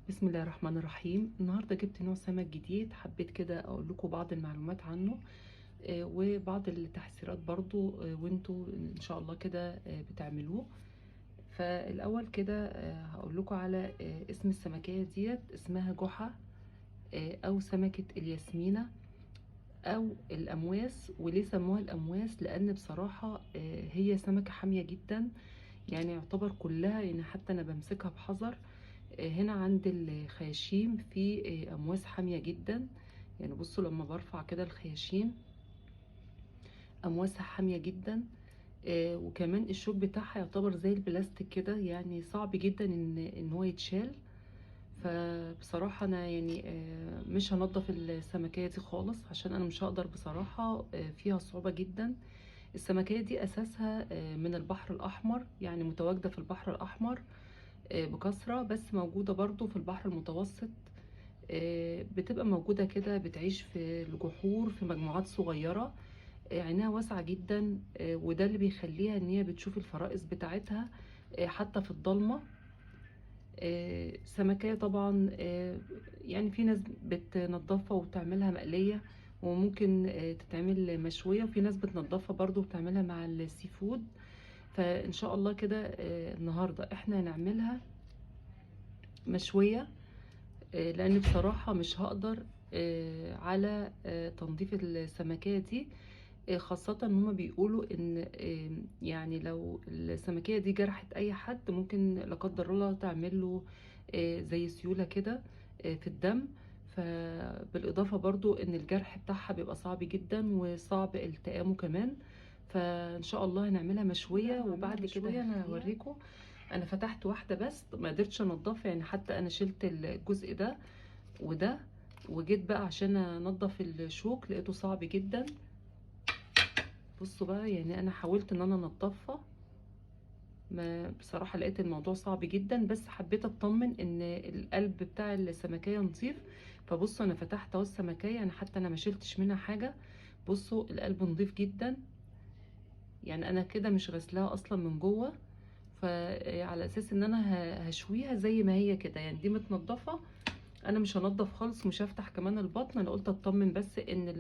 بسم الله الرحمن الرحيم. النهارده جبت نوع سمك جديد، حبيت كده اقول لكم بعض المعلومات عنه وبعض التحذيرات برضو، وانتوا ان شاء الله كده بتعملوه. فالاول كده هقول لكم على اسم السمكية ديت، اسمها جحا او سمكة الياسمينة او الامواس. وليه سموها الامواس؟ لان بصراحة هي سمكة حامية جدا، يعني يعتبر كلها، يعني حتى انا بمسكها بحذر. هنا عند الخياشيم في امواس حامية جدا، يعني بصوا لما برفع كده الخياشيم امواسها حامية جدا. وكمان الشوك بتاعها يعتبر زي البلاستيك كده، يعني صعب جدا ان هو يتشال. فبصراحة انا يعني مش هنضف السمكية دي خالص، عشان انا مش هقدر بصراحة، فيها صعوبة جدا. السمكية دي اساسها من البحر الاحمر، يعني متواجدة في البحر الاحمر بكثرة، بس موجودة برضو في البحر المتوسط. بتبقى موجودة كده، بتعيش في الجحور في مجموعات صغيرة، عينها واسعة جدا، وده اللي بيخليها ان هي بتشوف الفرائس بتاعتها حتى في الضلمة. سمكية طبعا، يعني في ناس بتنضفها وبتعملها مقلية، وممكن تتعمل مشوية، وفي ناس بتنضفها برضو وبتعملها مع ال seafood. فإن شاء الله كده النهاردة احنا هنعملها مشوية، لأن بصراحة مش هقدر على تنظيف السمكية دي، خاصة ان هما بيقولوا ان يعني لو السمكية دي جرحت اي حد ممكن لا قدر الله تعمل له زي سيولة كده في الدم. فبالاضافة برضو ان الجرح بتاعها بيبقى صعب جدا وصعب التئامه كمان. فان شاء الله هنعملها مشوية، وبعد كده انا هوريكم. انا فتحت واحدة بس ما قدرتش انضفها، يعني حتى انا شلت الجزء ده وده، وجيت بقى عشان انضف الشوك لقيته صعب جدا. بصوا بقى، يعني انا حاولت ان انا انضفها، ما بصراحة لقيت الموضوع صعب جدا، بس حبيت اطمن ان القلب بتاع السمكية نظيف. فبصوا انا فتحت اهو السمكية، انا حتى انا ما شلتش منها حاجة. بصوا القلب نظيف جدا، يعني انا كده مش غسلاها اصلا من جوه، فعلى اساس ان انا هشويها زي ما هي كده، يعني دي متنضفة، انا مش هنضف خالص، مش هفتح كمان البطن. انا قلت اطمن بس ان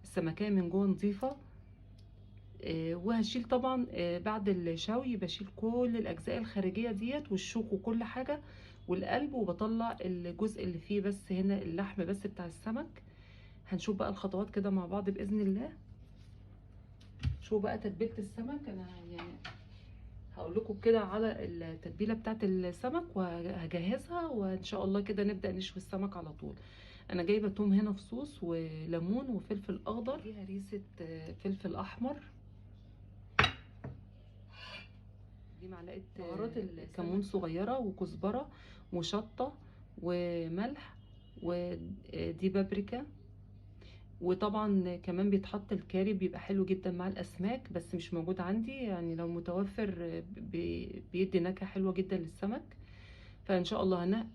السمكية من جوه نظيفة. وهشيل طبعا بعد الشوي بشيل كل الاجزاء الخارجية ديت والشوك وكل حاجة والقلب، وبطلع الجزء اللي فيه بس هنا اللحم بس بتاع السمك. هنشوف بقى الخطوات كده مع بعض باذن الله. شوفوا بقى تتبيله السمك، انا يعني هقول لكم كده على التتبيله بتاعت السمك وهجهزها، وان شاء الله كده نبدا نشوي السمك على طول. انا جايبه توم هنا فصوص وليمون وفلفل اخضر، دي هريسه فلفل احمر، دي معلقه بهارات الكمون صغيرة وكزبره وشطه وملح، ودي بابريكا. وطبعا كمان بيتحط الكاري، بيبقى حلو جدا مع الاسماك، بس مش موجود عندي، يعني لو متوفر بيدي نكهة حلوة جدا للسمك. فان شاء الله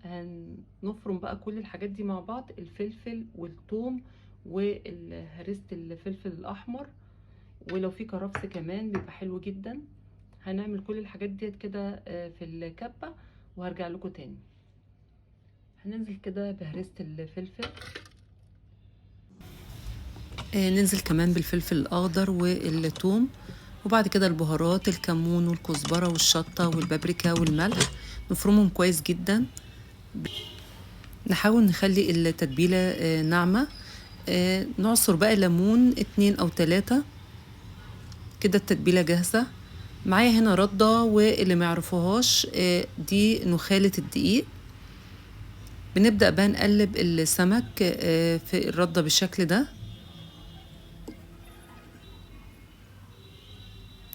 هنفرم بقى كل الحاجات دي مع بعض، الفلفل والثوم وهريسه الفلفل الاحمر، ولو في كرفس كمان بيبقى حلو جدا. هنعمل كل الحاجات ديت كده في الكبه وهرجع لكم تاني. هننزل كده بهريسه الفلفل، ننزل كمان بالفلفل الاخضر والثوم، وبعد كده البهارات الكمون والكزبره والشطه والبابريكا والملح، نفرمهم كويس جدا. نحاول نخلي التتبيله ناعمة. نعصر بقى ليمون 2 أو 3 كده، التتبيله جاهزة. معايا هنا رده، واللي ما يعرفوهاش دي نخاله الدقيق. بنبدا بقى نقلب السمك في الردة بالشكل ده.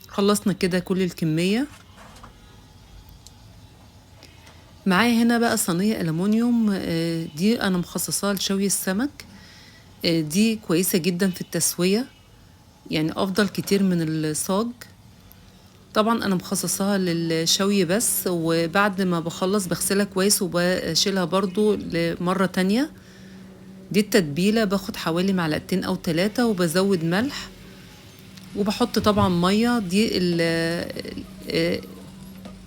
خلصنا كده كل الكمية. معايا هنا بقى صينية ألمونيوم، دي أنا مخصصاها لشوي السمك، دي كويسة جدا في التسوية، يعني أفضل كتير من الصاج. طبعا أنا مخصصاها للشوي بس، وبعد ما بخلص بغسلها كويس وبشيلها برضو لمرة تانية. دي التتبيلة، باخد حوالي معلقتين أو 3، وبزود ملح، وبحط طبعا مية. دي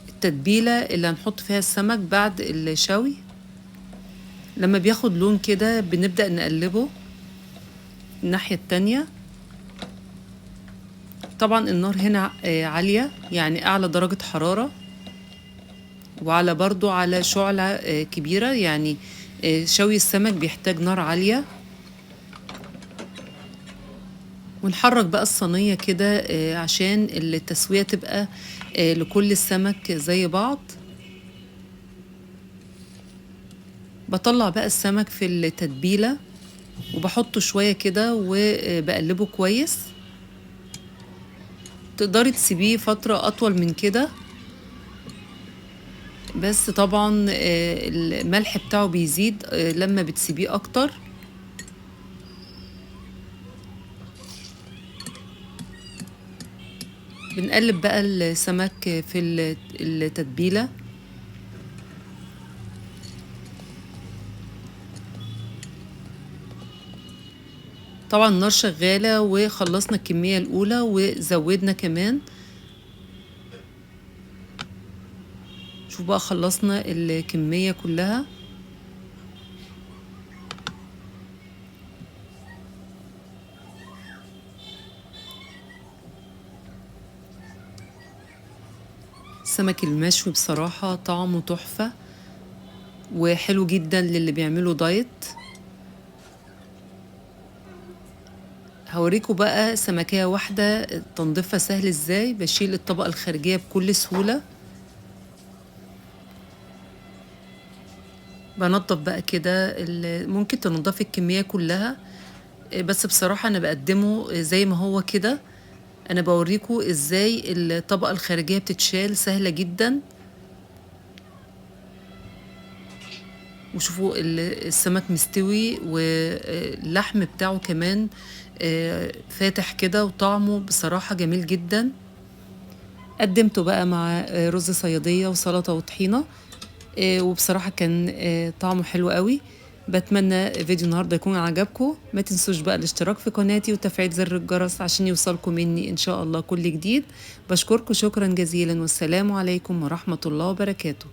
التتبيله اللي هنحط فيها السمك بعد الشوي. لما بياخد لون كده بنبدأ نقلبه الناحية التانية. طبعا النار هنا عالية، يعني أعلى درجة حرارة، وعلى برضو على شعلة كبيرة، يعني شوي السمك بيحتاج نار عالية. ونحرك بقى الصينية كده عشان التسوية تبقى لكل السمك زي بعض. بطلع بقى السمك في التتبيلة وبحطه شوية كده وبقلبه كويس. تقدري تسيبيه فترة أطول من كده، بس طبعا الملح بتاعه بيزيد لما بتسيبيه أكتر. بنقلب بقى السمك في التتبيلة. طبعا النار شغالة، وخلصنا الكمية الأولى وزودنا كمان. شوف بقى خلصنا الكمية كلها. السمك المشوي بصراحة طعمه تحفة وحلو جدا للي بيعملوا دايت. هوريكم بقى سمكية واحدة تنظيفها سهل ازاي. بشيل الطبقة الخارجية بكل سهولة. بنضف بقى كده، ممكن تنضفي الكمية كلها، بس بصراحة انا بقدمه زي ما هو كده. انا بوريكم ازاي الطبقة الخارجية بتتشال، سهلة جدا. وشوفوا السمك مستوي واللحم بتاعه كمان فاتح كده، وطعمه بصراحة جميل جدا. قدمته بقى مع رز صيادية وسلطة وطحينة، وبصراحة كان طعمه حلو قوي. بتمنى فيديو النهاردة يكون عجبكم. ما تنسوش بقى الاشتراك في قناتي وتفعيل زر الجرس عشان يوصلكم مني إن شاء الله كل جديد. بشكركم شكرا جزيلا، والسلام عليكم ورحمة الله وبركاته.